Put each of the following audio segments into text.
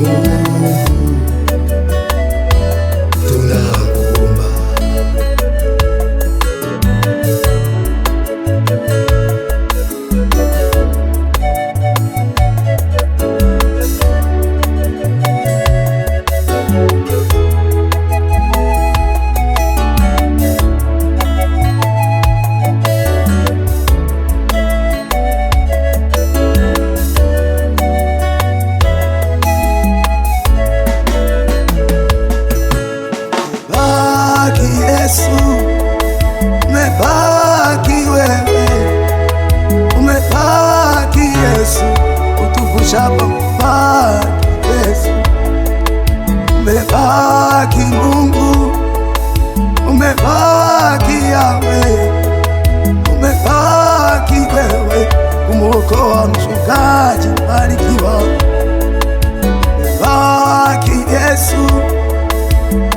Mungu tunakuomba. Baki Yesu, umebaki wewe, umebaki Yesu, utuvushapo baki Yesu, umebaki Mungu, umebaki Yawe, umebaki wewe, kumwokoa mchungaji Mbarikiwa, umebaki Yesu,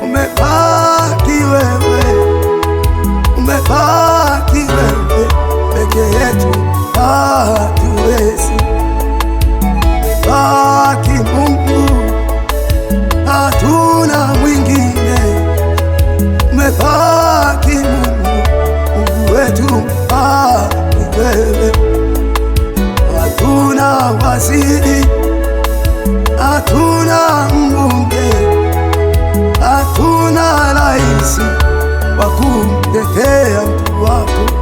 umebaki wewe, umebaki wewe, peke yetu hatuwezi. Umebaki Mungu, hatuna mwingine. Umebaki Mungu, Mungu wetu, umebaki wewe. Hatuna waziri, hatuna mbunge, hatuna rais wa kumtetea mtu wako.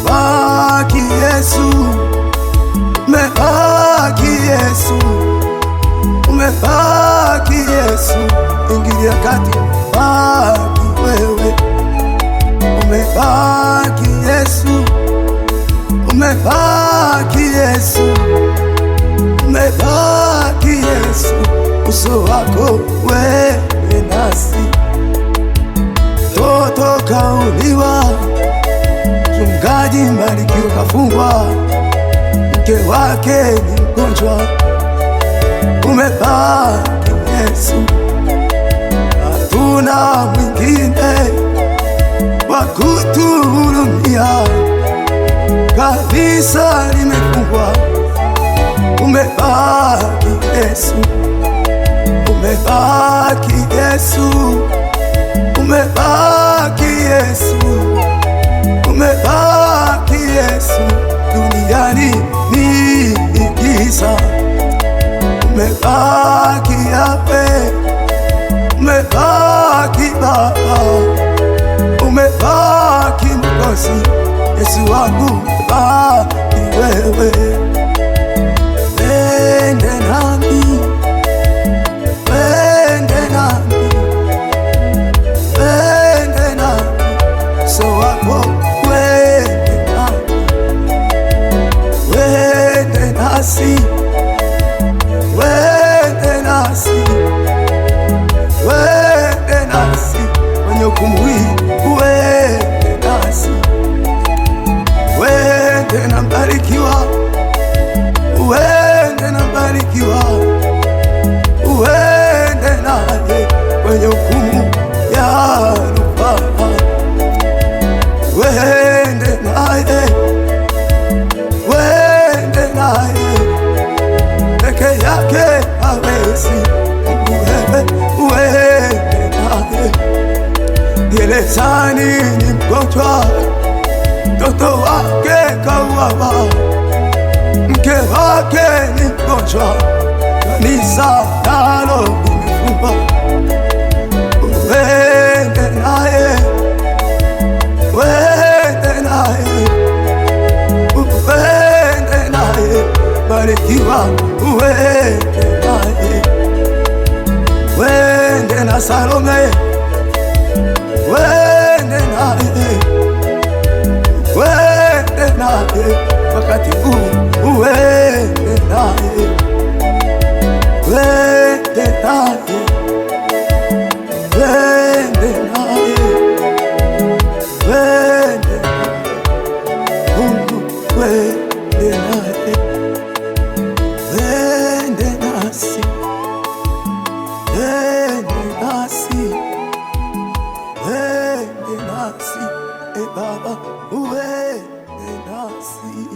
Umebaki Yesu, umebaki Yesu, umebaki Yesu, ingilia kati, baki wewe. Umebaki Yesu, umebaki Yesu, umebaki Yesu, uso wako wewe nasi. Toto kauliwa, mchungaji Mbarikiwa kafungwa, mke wake ni mgonjwa. Umebaki Yesu, hatuna mwingine wa kutuhurumia. Kanisa limefungwa, umebaki Yesu, umebaki Yesu, umebaki Yesu, umebaki Yesu, duniani ni giza. Umebaki Yawe, umebaki Baba, umebaki Mwokozi, Yesu wangu, umebaki wewe. Wende nami, wende nami, wende nami, uso wako wende nami, wende nasi, wende nasi, wende nasi, kwenye hukumu hii wende nasi, wende na Mbarikiwa, wende na Mbarikiwa, wende naye kwenye hukumu ya rufaa, wende naye, wende naye, peke yake hawezi. Mungu wewe, wende naye. Gerezani ni mgonjwa, mtoto wake kauawa, mke wake ni mgonjwa, kanisa nalo limefungwa. Wende naye, wende naye, wende naye, Barikiwa, wende naye, wende na Salome, wende naye, wende naye, wakati huu wende naye, wende naye, wende naye, wende Mungu, wende naye, wende nasi, wende nasi, wende nasi, e Baba, wende nasi.